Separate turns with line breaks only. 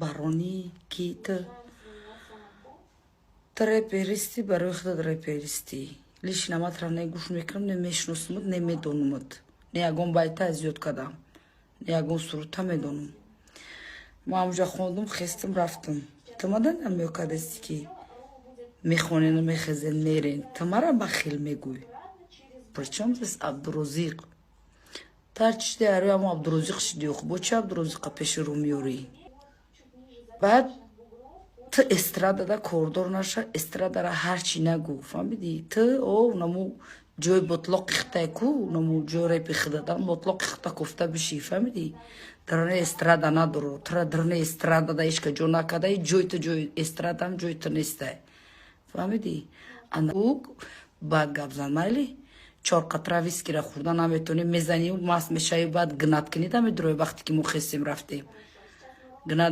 Барони ки ту? Ту реперисти, барои худат реперистӣ. Лично ма тра не гӯш мекунам, не мешиносумат, не медонумат, не ягон байта аз ёд кардам, не ягон сурута медонам. Ма ҳамуҷа хондум, хестам, рафтам. Ту мада намё кардасти, ки мехонену мехезен, мерен. Ту мара бахил мегӯй? Причём здесь Абдурозиқ? Тар чишти ари амо Абдурозиқ шиди. Бо чи Абдурозиқа пеши рӯ меёрӣ? Баъд ту эстрадада кордор наша, эстрадара ҳарчи нагӯ, фаҳмидӣ? Ту о наму ҷои ботлоқи хитай ку, наму ҷои репи хидадан ботлоқи хита кофта бишӣ, фаҳмидӣ? Дарони эстрада надоро. Тура дарони эстрадада ҳечка ҷо накардаи. Ҷои ту ҷои эстрадам, ҷои ту нестай, фаҳмидӣ? Ана баъд гап зан, майли. Чор қатра вискира хӯрда наметонӣ, мезанӣ, маст мешавӣ, баъд гнать кунӣ, дамедурои. Вақте ки мо хестем, рафтем, гнать.